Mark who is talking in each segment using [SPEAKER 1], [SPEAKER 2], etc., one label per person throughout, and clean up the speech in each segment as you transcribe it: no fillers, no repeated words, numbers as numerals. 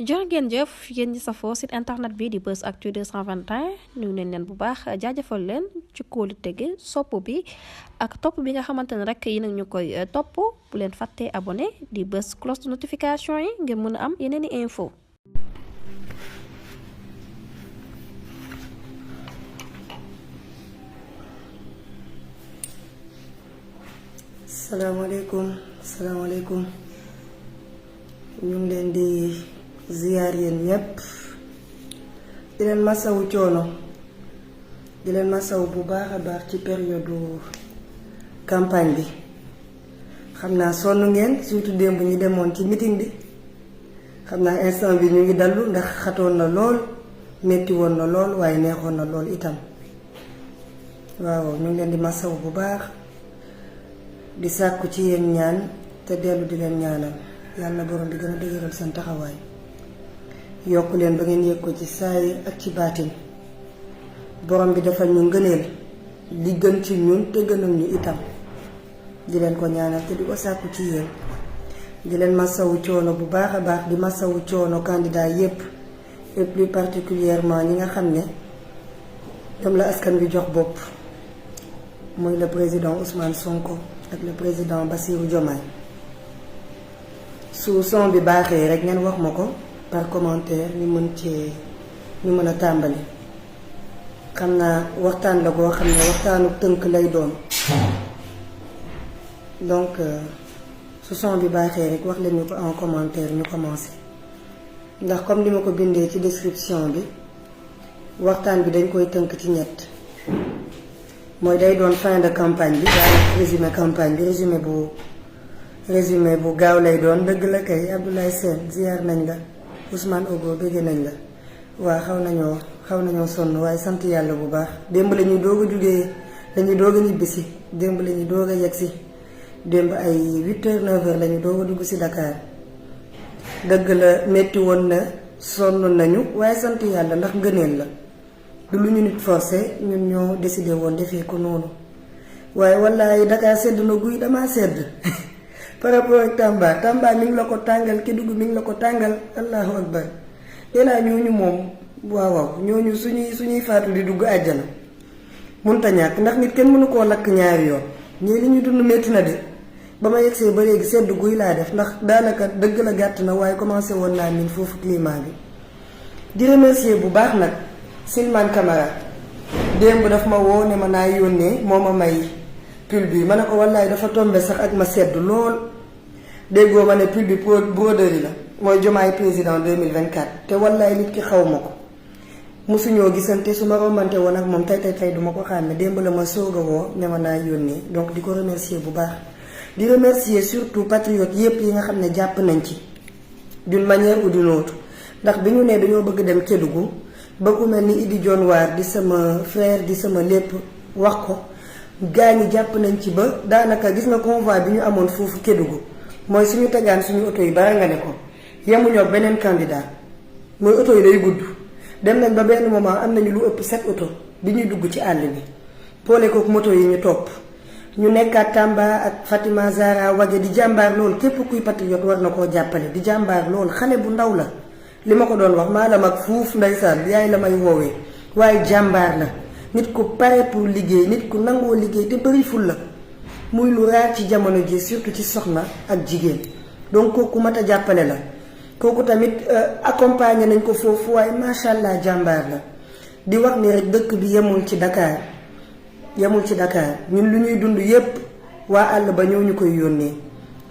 [SPEAKER 1] jërë ngeen jëf yéen ñi safoo site internet bi di Buzz Actu 221 nuyu nañ leen bu baax jaajëfal leen ci kóolu tege sopp bi ak topp bi nga xamante ne rek yi nag ñu koy topp bu leen fàttee abonné di bës cloche de notification yi ngir mën a am yeneen i info.
[SPEAKER 2] salaamaaleykum ñu ngi leen di ziyaar yéen ñépp di leen masawu coono di leen masawu bu baax a baax ci période campagne bi xam naa sonn ngeen surtout démb ñu demoon ci meeting bi xam naa instant bi ñu ngi dallu ndax xatoon na lool metti woon na lool waaye neexoon na lool itam waaw ñu ngi leen di masawu bu baax di sàkku ci yéen ñaan te dellu di leen ñaanal yàlla borom bi gën a dëgëral seen taxawaay yokk leen ba ngeen yëg ko ci saay ak ci baatin borom bi defal ñu ngëneel li gën ci ñun te gënal ñu itam di leen ko ñaanal te di ko sàkku ci yéen di leen masawu coono bu baax a baax di masawu coono candidat yépp et plus particulièrement ñi nga xam ne ñoom la askan bi jox bopp muy le président Ousmane Sonko ak le président Bassirou Diomaye su son bi baaxee rek ngeen wax ma ko par commentaire ñu mën a tàmbali xam naa waxtaan la goo xam ne waxtaanu tënk lay doon donc su son bi baaxee rek wax leen ñu ko en commentaire ñu commencé ndax comme ni ma ko bindee ci description bi waxtaan bi dañ koy tënk ci ñett mooy day doon fin de campagne bi daanaka résumé campagne bi résumé bu gaaw lay doon dëgg la kay Abdoulaye Sène ziar nañ la Ousmane Ogo bëgg nañ la waa xaw nañoo sonn waaye sant yàlla bu baax démb la ñuy doog a jugee la ñuy doog a ñibbisi démb la ñuy doog a yegsi démb ay 8h 9h la ñu doog a dugg si Dakar dëgg la metti woon na sonn nañu waaye sant yàlla ndax ngëneel la du lu ñu nit forcé ñun ñoo décidé woon defee ko noonu waaye wallaay Dakar sedd na guy damaa sedd par rapport ak Tamba mi ngi la ko tàngal Kédougou mi ngi la ko tàngal allahu akbar yéenaa ñooñu moom waaw ñooñu suñuy faatu di dugg àjjana munta ñàkk ndax nit kenn mënu koo lakk ñaari yoon ñii li ñu dund métti na de ba ma yegsee ba léegi sedd guy laa def ndax daanaka dëgg la gàtt na waaye commencé woon naa miin foofu climat bi di remercier bu baax nag Silman Camara démb daf ma woo ne ma naa yónnee moo ma may pull bi ma ne ko wallaay dafa tombe sax ak ma sedd lool déggoo ma ne pull bi broderie la mooy Diomaye président 2024 te wallaay nit ki xaw ma ko mosuñoo gisante su ma romante woon ak moom tey duma ko xàmme démb la ma soog a woo ne ma naa yónnee donc di ko remercier bu baax di remercier surtout patriotes yépp yi nga xam ne jàpp nañ ci d'une manière ou d'une autre ndax bi ñu ne dañoo bëgg dem Kédougou ba ku mel ni Idi John Waar di sama frère di sama lépp wax ko gaa ñi jàpp nañ ci ba daanaka gis nga convoi bi ñu amoon foofu Kédougou mooy suñu tegaan suñu oto yi bara nga ne ko yemuñoo ak beneen candidat mooy oto yi day gudd dem nañ ba benn moment am nañu lu ëpp 7 oto bi ñuy dugg ci àll bi boole kook moto yi ñu topp ñu nekkaat Tamba ak Fatima Zara Wague di jàmbaar loolu képp kuy patriote war na koo jàppale di jàmbaar loolu xale bu ndaw la li ma ko doon wax maa la mag fuuf ndeysaan yaay la may woowee waaye jàmbaar la nit ku pare pour liggéey nit ku nangoo liggéey te bëri ful la muy lu raar ci jamono ji surtout ci soxna ak jigéen donc kooku mat a jàppale la kooku tamit accompagné nañ ko foofu waaye macha allah jàmbaar la di wax ni rek dëkk bi yemul ci Dakar ñun lu ñuy dund yépp waa àll ba ñëw ñu koy yónnee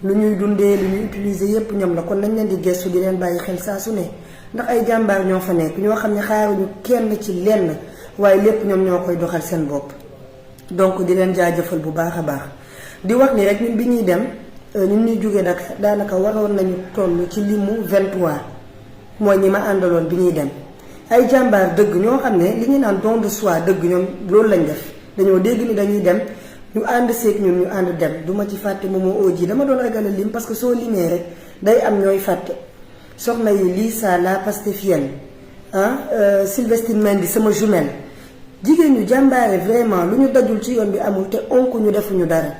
[SPEAKER 2] lu ñuy dundee lu ñuy utiliser yépp ñoom la kon nañ leen di gestu di leen bàyyi xel saa su ne ndax ay jàmbaar ñoo fa nekk ñoo xam ne xaaruñu kenn ci lenn waaye lépp ñoom ñoo koy doxal seen bopp donc di leen jaajëfal bu baax a baax di wax ni rek ñun bi ñuy dem ñun ñuy jógee Dakar daanaka waroon nañu toll ci limu 23 mooy ñi ma àndaloon bi ñuy dem ay jàmbaar dëgg ñoo xam ne li ñuy naan don de soi dëgg ñoom loolu lañ def dañoo dégg ni dañuy dem ñu ànd seeg ñun ñu ànd dem duma ci fàtte moomoo oji dama doon ragal a lim parce que soo limee rek day am ñooy fàtte soxna yi Lisa la pastefienne Sylvestine Mendy sama jumelle jigéen ñu jàmbaare vraiment lu ñu dajul ci yoon bi amul te onk ñu defuñu dara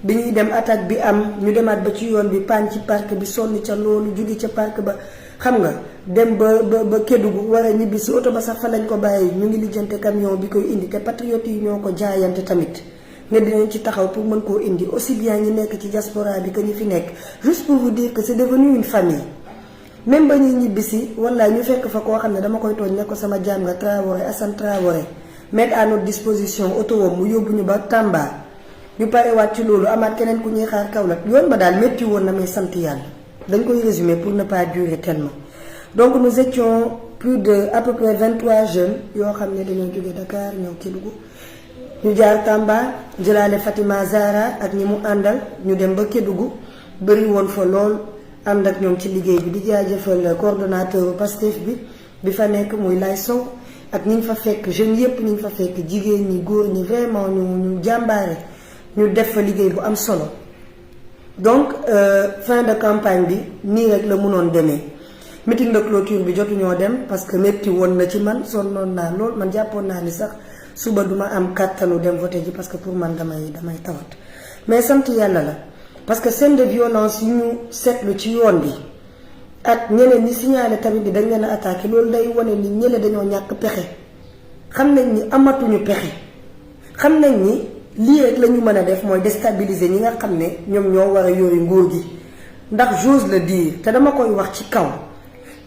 [SPEAKER 2] bi ñuy dem attaque bi am ñu demaat ba ci yoon bi paan ci parc bi sonn ca loolu jóge ca parc ba xam nga dem ba Kédougou war a ñibbi si oto ba sax fa lañ ko bàyyi ñu ngi lijjante camion bi koy indi te patriotes yi ñoo ko jaayante tamit ne dinañ ci taxaw pour mën koo indi aussi bien ñi nekk ci diaspora bi que ñi fi nekk juste pour vous dire que c'est devenu une famille. même ba ñuy ñibbisi walla ñu fekk fa koo xam ne dama koy tooñ ne ko sama jaam nga Traoré Assane Traoré mettre à notre disposition oto woom mu yóbbu ñu ba Tamba ñu parewaat ci loolu amaat keneen ku ñuy xaar Kaolack yoon ba daal métti woon na may sant yàlla dañ koy résumer pour ne pas durer tellement. donc nous étions plus de à peu près 23 jeunes yoo xam ne dañoo jóge Dakar ñëw Kédougou ñu jaar Tamba jëlaale Fatima Zara ak ñi mu àndal ñu dem ba Kédougou bëri woon fa lool. ànd ak ñoom ci liggéey bi di jaajëfal coordonnateur Pastef bi fa nekk muy Lay Sow ak ñi ñu fa fekk jeunes yépp ñi ñu fa fekk jigéen ñi góor ñi vraiment ñu jàmbaare ñu def fa liggéey bu am solo donc fin de campagne bi nii rek la mënoon demee meeting de clôture bi jotuñoo dem parce que métti woon na ci man sonnoon naa lool man jàppoon naa ni sax suba duma am kàttanu dem voté ji parce que pour man damay tawat mais sant yàlla la. parce que scène de violence yu ñu seetlu ci yoon bi ak ñeneen ñi signalé tamit bi dañ leen a attaqué loolu day wane ni ñële dañoo ñàkk pexe xam nañ ni amatuñu pexe xam nañ ni lii rek la ñu mën a def mooy déstabiliser ñi nga xam ne ñoom ñoo war a yori nguur gi ndax j'ose le dire te dama koy wax ci kaw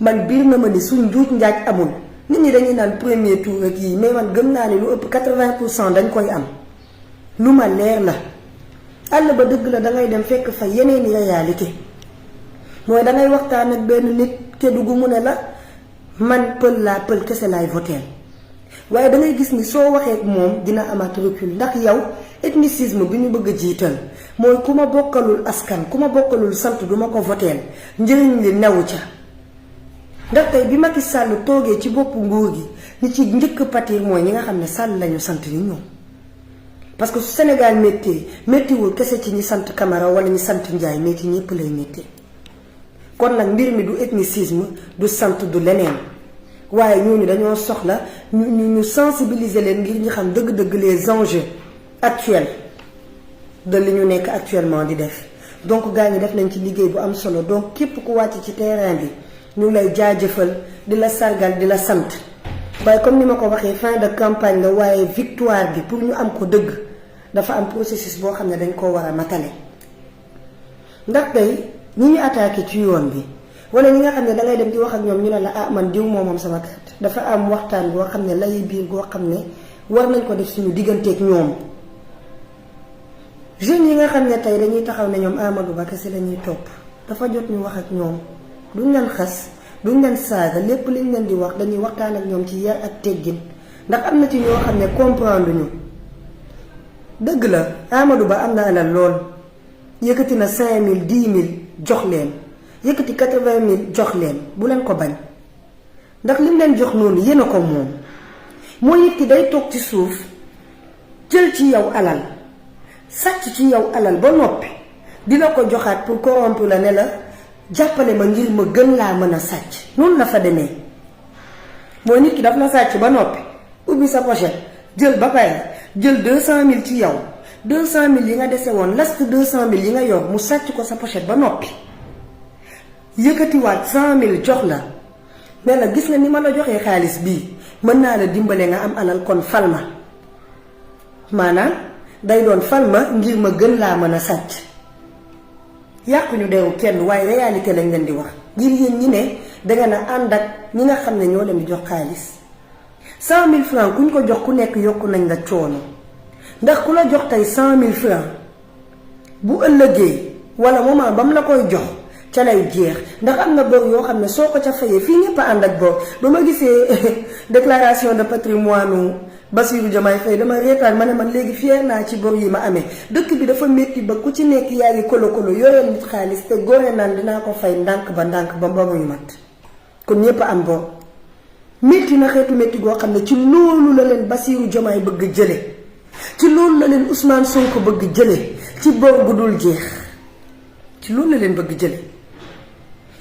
[SPEAKER 2] man biir na ma ni suñ njuuj njaaj amul nit ñi dañuy naan premier tour ak yii mais man gëm naa ni lu ëpp 80% dañ koy am lu ma leer la. àll ba dëgg la dangay dem fekk fa yeneeni réalité mooy dangay waxtaan ak benn nit Kédougou mu ne la man pël kese laay voteel waaye dangay gis ni soo waxee ak moom dina amaat recul ndax yow ethnicisme bi ñu bëgg a jiital mooy ku ma bokkalul askan ku ma bokkalul sant duma ko voteel njëriñ li newu ca ndax tey bi Macky Sall toogee ci boppu nguur gi ñi ci njëkk patir mooy ñi nga xam ne Sall lañu sant ni ñoom parce que su Sénégal méttiwul kese ci ñi sant Camara wala ñi sant Ndiaye mais ci ñëpp lay métti kon nag mbir mi du ethnicisme du sant du leneen waaye ñooñu dañoo soxla ñu sensibiliser leen ngir ñu xam dëgg-dëgg les enjeux actuels de li ñu nekk actuellement di def donc gars ñi def nañ ci liggéey bu am solo donc képp ku wàcc ci terrain bi ñu lay jaajëfal di la sargal di la sant waaye comme ni ma ko waxee fin de campagne la waaye victoire bi pour ñu am ko dëgg dafa am processus boo xam ne dañ koo war a matale ndax tey ñi ñu attaqué ci yoon bi wala ñi nga xam ne dangay dem di wax ak ñoom ñu ne la ah man diw moom sama carte dafa am waxtaan boo xam ne lay biir goo xam ne war nañ ko def suñu digganteeg ñoom jeunes yi nga xam ne tey dañuy taxaw ne ñoom Amadou Ba kese la ñuy topp dafa jot ñu wax ak ñoom duñ leen xas duñ leen saaga lépp liñ leen di wax dañuy waxtaan ak ñoom ci yar ak teggin ndax am na ci ñoo xam ne comprendre ñu dëgg la Amadou Ba am na alal lool yëkkati na 5000 10 000 jox leen yëkkati 80 000 jox leen bu leen ko bañ ndax lim leen jox noonu yéen a ko moom mooy nit ki day toog ci suuf jël ci yow alal sàcc ci yow alal ba noppi dina ko joxaat pour corrompre la ne la jàppale ma ngir ma gën laa mën a sàcc noonu la fa demee mooy nit ki daf la sàcc ba noppi ubbi sa pochette jël ba pare jël 200 000 ci yow 200 000 yi nga dese woon last 200 000 yi nga yor mu sàcc ko sa pochette ba noppi yëkkatiwaat 100 000 jox la ne la gis nga ni ma la joxee xaalis bii mën naa la dimbale nga am alal kon fal ma maanaam day doon fal ma ngir ma gën laa mën a sàcc yàquñu deewu kenn waaye réalité lañ leen di wax ngir yéen ñi ne danga na ànd ak ñi nga xam ne ñoo leen di jox xaalis 100 000 francs kuñ ko jox ku nekk yokku nañ la coono ndax ku la jox tey 100 000 francs bu ëllëgee wala moment ba mu la koy jox ca lay jeex ndax am na bor yoo xam ne soo ko ca fayee fii ñëpp a ànd ak bor ba ma gisee déclaration de patrimoine Bassirou Diomaye Faye dama reetaan ma ne man léegi fier naa ci bor yi ma amee dëkk bi dafa métti ba ku ci nekk yaa ngi kolo yoreel nit xaalis te gore naan dinaa ko fay ndànk ba muy mat kon ñëpp a am bor métti na xeetu métti goo xam ne ci loolu la leen Bassirou Diomaye bëgg jële ci loolu la leen Ousmane Sonko bëgg jële ci bor bu dul jeex ci loolu la leen bëgg jële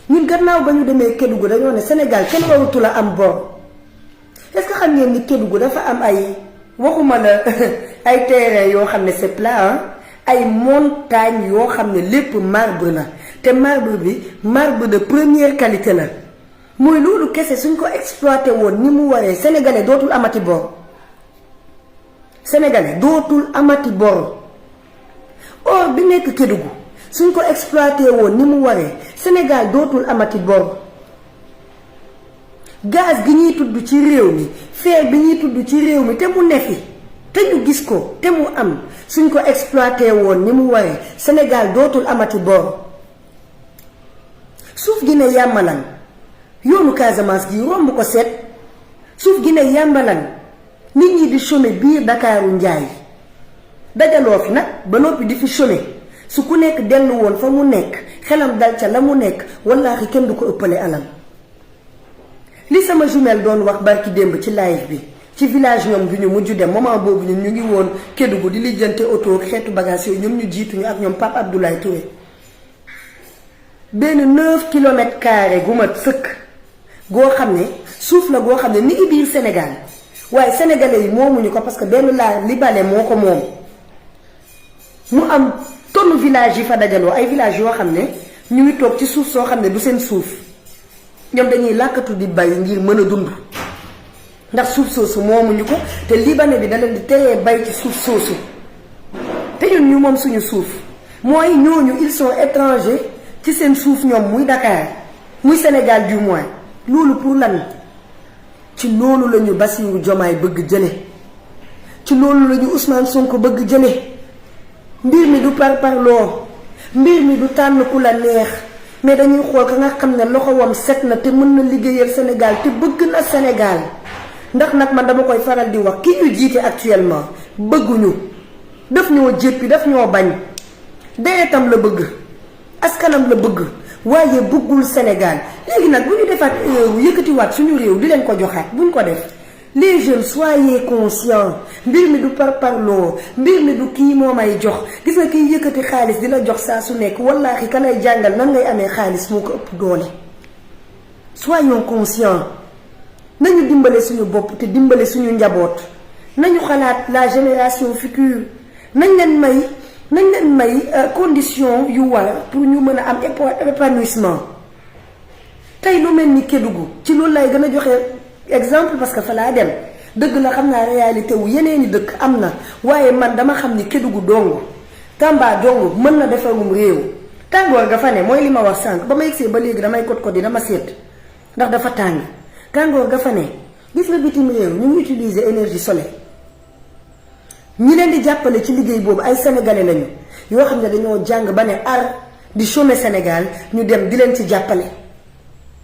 [SPEAKER 2] ñun gannaaw ba ñu demee Kédougou dañoo ne Sénégal kenn warutu la am bor est-ce que xam ngeen ni Kédougou dafa am ay waxuma la ay terrain yoo xam ne c'est plat ay montagne yoo xam ne lépp marbre la te marbre bi marbre de première qualité la mooy loolu kese suñ ko exploité woon ni mu waree sénégalais dootul amati bor sénégalais dootul amati bor or bi nekk Kédougou suñ ko exploité woon ni mu waree Sénégal dootul amati bor gaz gi ñuy tudd ci réew mi fer bi ñuy tudd ci réew mi te mu nefi te ñu gis ko te mu am suñ ko exploité woon ni mu waree Sénégal dootul amati bor suuf gi ne yàmbalan yoonu Casamance gi romb ko seet suuf gi ne yàmbalan nit ñi di chômer biir Dakaaru Njaay dajaloo fi nag ba noppi di fi chômer su ku nekk dellu woon fa mu nekk xelam dal ca la mu nekk wallaahi kenn du ko ëppale alal li sama jumelle doon wax barki démb ci live bi ci village ñoom bi ñu mujj dem moment boobu ñun ñu ngi woon Kédougou di lijjante oto xeetu bagage yooyu ñoom ñu jiituñu ak ñoom Pape Abdoulaye Touré benn 9 kilomètres carrés gu mat sëkk goo xam ne suuf la goo xam ne ni ngi biir Sénégal waaye sénégalais yi moomuñu ko parce que benn laa libanais moo ko moom mu am tonne village yi fa dajaloo ay village yoo xam ne ñu ngi toog ci suuf soo xam ne du seen suuf ñoom dañuy làkkatu di bay ngir mën a dund ndax suuf soosu moomuñu ko te libanais bi da leen di teree bay ci suuf soosu te ñun ñu moom suñu suuf mooy ñooñu ils sont étrangers ci seen suuf ñoom muy Dakar muy Sénégal du moins loolu pour lan ci loolu la ñu Bassirou Diomaye bëgg jële ci loolu la ñu Ousmane Sonko bëgg jële mbir mi du parparloo mbir mi du tànn ku la neex mais dañuy xool ka nga xam ne loxowam set na te mën na liggéeyal Sénégal te bëgg na Sénégal ndax nag man dama koy faral di wax ki ñu jiite actuellement bëgguñu daf ñoo jéppi daf ñoo bañ deretam la bëgg askanam la bëgg waaye bëggul Sénégal léegi nag bu ñu defaat yëkkatiwaat suñu réew di leen ko joxaat buñ ko def les jeunes soyez conscients mbir mi du parparloo mbir mi du kii moo may jox gis nga kiy yëkkati xaalis di la jox saa su nekk wallaahi ka lay jàngal nan ngay amee xaalis moo ko ëpp doole. soyons conscients nañu dimbale suñu bopp te dimbale suñu njaboot nañu xalaat la génération future nañ leen may condition yu war pour ñu mën a am épanouissement tey lu mel ni Kédougou ci loolu lay gën a joxe exemple parce que fa laa dem dëgg la xam naa réalité wu yeneeni dëkk am na waaye man dama xam ni Kédougou dong Tamba dong mën na defarum réew tàngoor ga fa ne mooy li ma wax sànq ba ma yegsee ba léegi damay kot yi dama seet ndax dafa tàng tàngoor ga fa ne gis nga bitim réew ñu ngi utiliser énergie solaire ñi leen di jàppale ci liggéey boobu ay sénégalais lañu yoo xam ne dañoo jàng ba ne ar di chômer Sénégal ñu dem di leen ci jàppale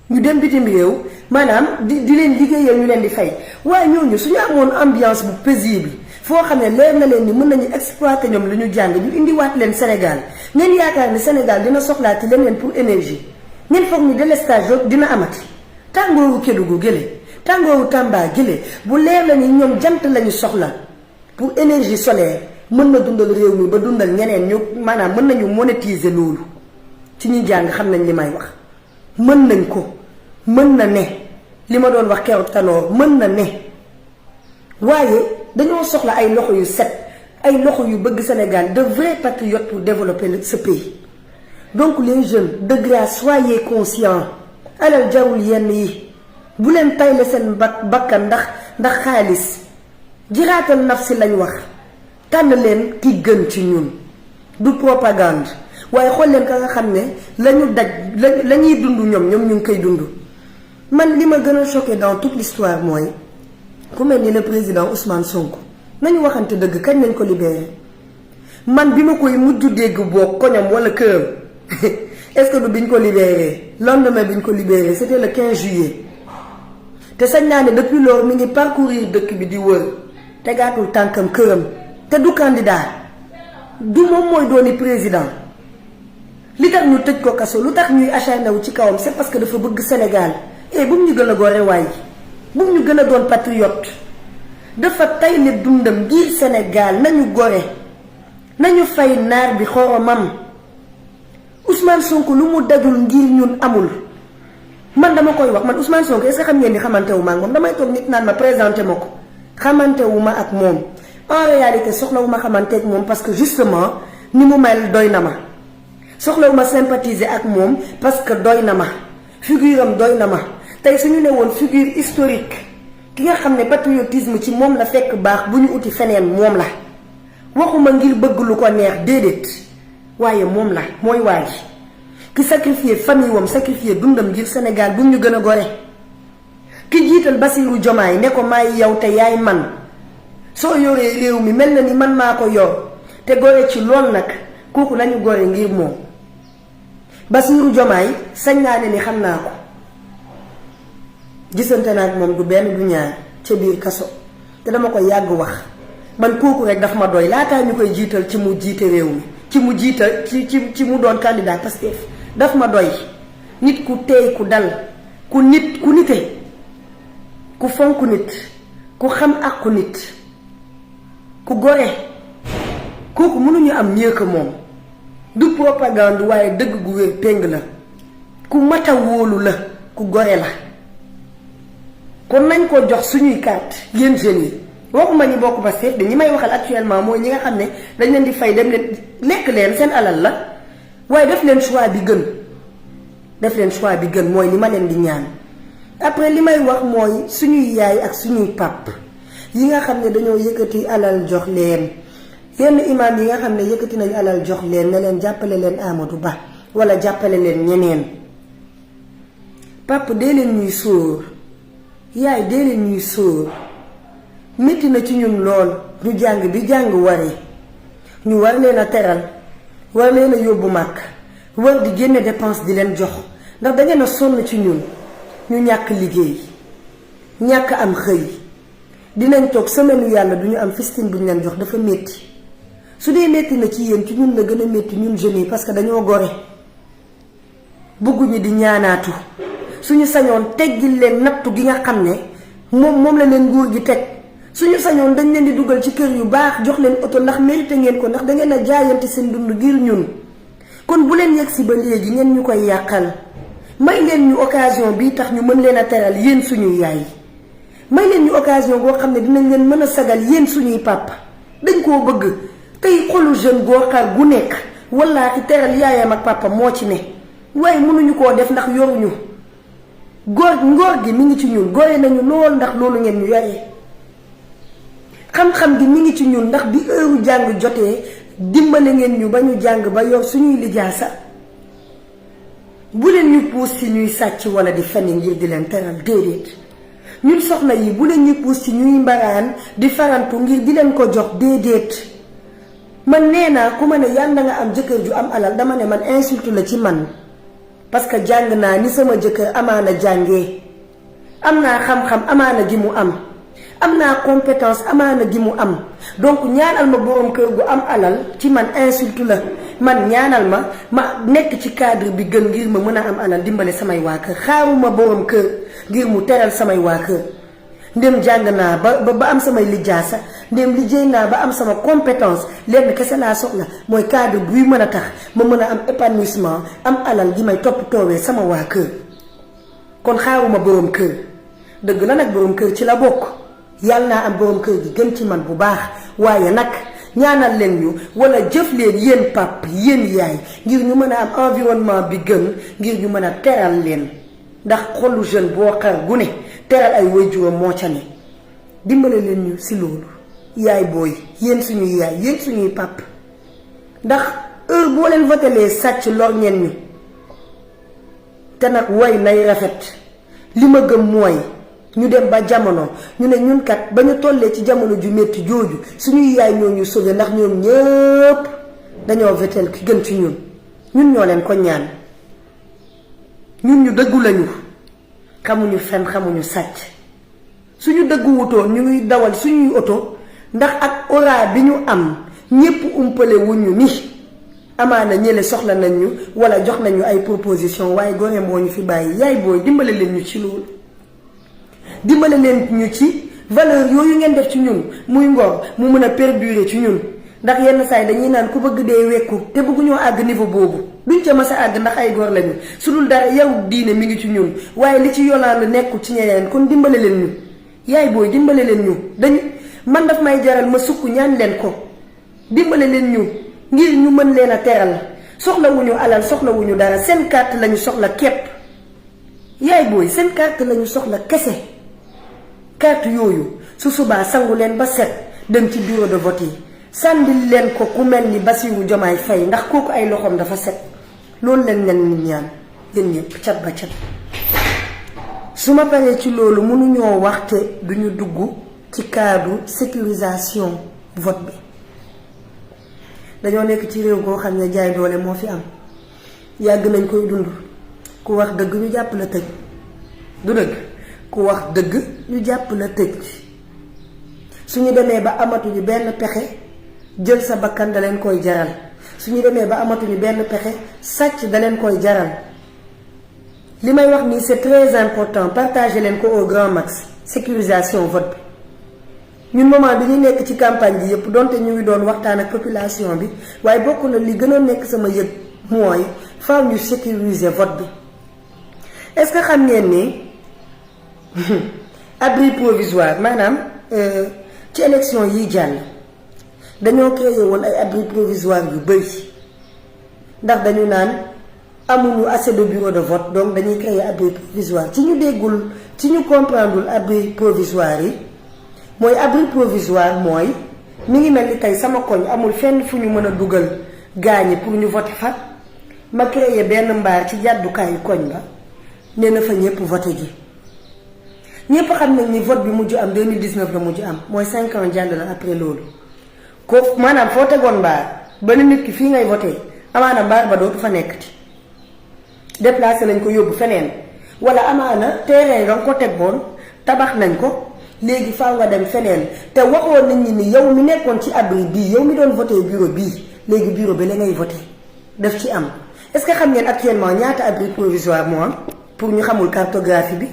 [SPEAKER 2] ñu dem bitim réew maanaam di leen liggéeyal ñu leen di fay waaye ñooñu suñu amoon ambiance bu paisible foo xam ne leer na leen ni mën nañu exploiter ñoom lu ñu jàng ñu indiwaat leen Sénégal ngeen yaakaar ni Sénégal dina soxlaati leneen pour énergie ngeen foog ni délestage dina amati tàngooru Kédougou gële tàngooru Tamba gële bu leer la ni ñoom jant lañu soxla pour énergie solaire mën na dundal réew mi ba dundal ñeneen ñu maanaam mën nañu monétiser loolu ci ñi jàng xam nañ li may wax mën nañ ko mën na ne li ma doon wax keroog tanoor mën na ne waaye dañoo soxla ay loxo yu set ay loxo yu bëgg Sénégal de vrais patriotes pour développer ce pays donc les jeunes de grâce soyez conscients alal jarul yenn yi bu leen tayle seen bakkan ndax xaalis jiraatal nafsi lañ wax tànn leen ki gën ci ñun du propagande waaye xool leen ka nga xam ne lañu daj la ñuy dund ñoom ñu ngi koy dund man li ma gën a choqué dans toute l'histoire mooy ku mel ni le président Ousmane Sonko nañu waxante dëgg kañ lañ ko libéré man bi ma koy mujj dégg boo koñam wala këram est-ce que du biñ ko libéré lendemain biñ ko libéré c'était le 15 juillet te sañ naa ne depuis lors mi ngi parcourir dëkk bi di wër tegaatul tànkam këram te du candidat du moom mooy dooni président li tax ñu tëj ko kaso lu tax ñuy acharné wu ci kawam c'est parce que dafa bëgg Sénégal et bu mu ñu gën a gore waay bu mu ñu gën a doon patriote dafa tayle dundam ngir Sénégal nañu gore nañu fay naar bi xoromam Ousmane Sonko lu mu dajul ngir ñun amul man dama koy wax man Ousmane Sonko est-ce que xam ngeen ni xamante wu ma ak moom damay toog nit naan ma présenté ma ko xamante wu ma ak moom en réalité soxlawu ma xamante ak moom parce que justement ni mu mel doy na ma soxlawu ma sympathiser ak moom parce que doy na ma figure am doy na ma tey suñu ne woon figure historique ki nga xam ne patriotisme ci moom la fekk baax bu ñu uti feneen moom la waxuma ngir bëgg lu ko neex déedéet waaye moom la mooy waa ji ki sacrifié famille wam sacrifié dundam ngir Sénégal bu ñu gën a gore ki jiital Bassirou Diomaye ne ko maay yow te yaay man soo yoree réew mi mel na ni man maa ko yor te gore ci lool nag kooku lañu gore ngir moom Bassirou Diomaye sañ naa ne ni xam naa ko gisante naa ak moom du benn du ñaar ca biir kaso te dama ko yàgg wax man kooku rek daf ma doy laataa ñu koy jiital ci mu jiite réew mi ci mu jiital ci mu doon candidat Pastef daf ma doy nit ku teey ku dal ku nite ku fonk nit ku xam àqu nit ku gore kooku mënuñu am mieux que moom du propagande waaye dëgg gu wér péng la ku mata wóolu la ku gore la kon nañ ko jox suñuy carte yéen jeunes yi waxuma ñi bokk Pastef de ñi may waxal actuellement mooy ñi nga xam ne dañ leen di fay dem leen lekk leen seen alal la waaye def leen choix bi gën mooy li ma leen di ñaan après li may wax mooy suñuy yaay ak suñuy pap yi nga xam ne dañoo yëkkati alal jox leen yenn imaam yi nga xam ne yëkkati nañu alal jox leen ne leen jàppale leen Amadou Ba wala jàppale leen ñeneen pap dee leen ñuy sóor yaay dee leen ñuy sóor métti na ci ñun lool ñu jàng bi jàng waree ñu war leen a teral war leen a yóbbu màkk war di génne dépense di leen jox ndax da ngeen a sonn ci ñun ñu ñàkk liggéey ñàkk am xëy dinañ toog semaine yàlla du ñu am fistine bu ñu leen jox dafa métti su dee métti na ci yéen ci ñun la gën a métti ñun jeunes yi parce que dañoo gore bëgguñu di ñaanaatu suñu sañoon teggil leen nattu gi nga xam ne moom la leen nguur gi teg suñu sañoon dañ leen di dugal ci kër yu baax jox leen oto ndax mérité ngeen ko ndax da ngeen a jaayante seen dund ngir ñun kon bu leen yegg si ba léegi ngeen ñu koy yàqal may leen ñu occasion bii tax ñu mën leen a teral yéen suñuy yaay may leen ñu occasion boo xam ne dinañ leen mën a sagal yéen suñuy papa dañ koo bëgg tey xolu jeune goo xar gu nekk wallaahi teral yaayam ak papa moo ci ne waaye mënuñu koo def ndax yoruñu ngóor gi mi ngi ci ñun gore nañu lool ndax loolu ngeen ñu yoree xam-xam gi mi ngi ci ñun ndax bi heure jàng jotee dimbale ngeen ñu ba ñu jàng ba yor suñuy lijaasa bu leen ñu puus ci ñuy sàcc wala di fenn ngir di leen teral déedéet ñun soxna yi bu leen ñu puus ci ñuy mbaraan di farantu ngir di leen ko jox déedéet man nee naa ku ma ne yàlla nga am jëkkër ju am alal dama ne man insulte la ci man parce que jàng naa ni sama jëkkër amaana jàngee am naa xam-xam amaana gi mu am naa compétence amaana gi mu am donc ñaanal ma borom kër gu am alal ci man insulte la man ñaanal ma nekk ci cadre bi gën ngir ma mën a am alal dimbale samay waa kër xaaruma borom kër ngir mu teral samay waa kër ndem jàng naa ba am samay lijaasa ndem liggéey naa ba am sama compétence lenn kese laa soxla mooy cadre buy mën a tax ma mën a am épanouissement am alal gi may toppatoowee sama waa kër kon xaaruma borom kër dëgg la nag borom kër ci la bokk yàlla naa am borom kër gi gën ci man bu baax waaye nag ñaanal leen ñu wala jëf leen yéen pap yéen yaay ngir ñu mën a am environnement bi gën ngir ñu mën a teral leen ndax xolu jeune boo xar gu ne teral ay waajuram moo ca ne dimbale leen ñu si loolu yaay booy yéen suñuy yaay yéen suñuy pap ndax heure boo leen votelee sàcc lor ngeen ñu te nag way nay rafet li ma gëm mooy ñu dem ba jamono ñu ne ñun kat ba ñu tollee ci jamono ju métti jooju suñuy yaay ñoo ñu sauvé ndax ñoom ñëpp dañoo votel ki gën ci ñun ñoo leen ko ñaan ñun ñu dëggu lañu xamuñu fen xamuñu sàcc suñu dëggu wutoon ñu ngi dawal suñuy oto ndax ak ora bi ñu am ñépp umpale wuñu ni amaana ñële soxla nañ ñu wala jox nañu ay proposition waaye gore moo ñu fi bàyyi yaay booy dimbale leen ñu ci loolu dimbale leen ñu ci valeur yooyu ngeen def ci ñun muy ngor mu mën a perdurer ci ñun ndax yenn saa yi dañuy naan ku bëgg dee wekku te bëgguñoo àgg niveau boobu duñ ca mës a àgg ndax ay góor lañu su dul dara yow diine mi ngi ci ñun waaye li ci Yolande nekkul ci ñeneen kon dimbale leen ñu yaay booy dimbale leen ñu dañu man daf may jaral ma sukk ñaan leen ko dimbale leen ñu ngir ñu mën leen a teral soxlawuñu alal soxlawuñu dara seen carte lañu soxla képp yaay booy seen carte lañu soxla kese carte yooyu su subaa sangu leen ba set dem ci bureau de vote yi sàndil leen ko ku mel ni Bassirou Diomaye Faye ndax kooku ay loxoom dafa set loolu leen nit ñaan yéen ñëpp cat ba cat. su ma paree ci loolu mënuñoo waxte duñu dugg ci cadre sécurisation vote bi dañoo nekk ci réew koo xam ne jaay doole moo fi am yàgg nañ koy dund ku wax dëgg ñu jàpp la tëj du dëgg ku wax dëgg ñu jàpp la tëj suñu demee ba amatuñu benn pexe jël sa bakkan da leen koy jaral suñu demee ba amatuñu benn pexe sàcc da leen koy jaral li may wax nii c'est très important partager leen ko au grand max sécurisation vote bi ñun moment bi ñu nekk ci campagne bi yëpp donte ñu ngi doon waxtaan ak population bi waaye bokk na li gën a nekk sama yëg mooy faaw ñu sécuriser vote bi est-ce que xam ngeen ni abri provisoire maanaam ci élection yi jàll dañoo créé woon ay abri provisoire yu bëri ndax dañu naan amuñu assez de bureau de vote donc dañuy créer abri provisoire ci ñu déggul ci ñu comprendreul abri provisoire yi mooy abri provisoire mooy mi ngi mel ni tey sama koñ amul fenn fu ñu mën a dugal gaañi pour ñu voter fa ma créer benn mbaar ci jàddukaayu koñ ba nee na fa ñëpp voté ji ñëpp xam nañ ni vote bi mujj am 2019 la mujj am mooy 5 ans jàll la après loolu ko maanaam foo tegoon mbaar ba ne nit ki fii ngay voté amaana mbaar ba dootu fa nekkati déplacé nañ ko yóbbu feneen wala amaana terrain nga ko tegoon tabax nañ ko léegi faaw nga dem feneen te waxoon nit ñi ni yow mi nekkoon ci abri bii yow mi doon voté bureau bii léegi bureau bi la ngay voté daf ci am est-ce que xam ngeen actuellement ñaata abri provisoire moo am pour ñu xamul cartographie bi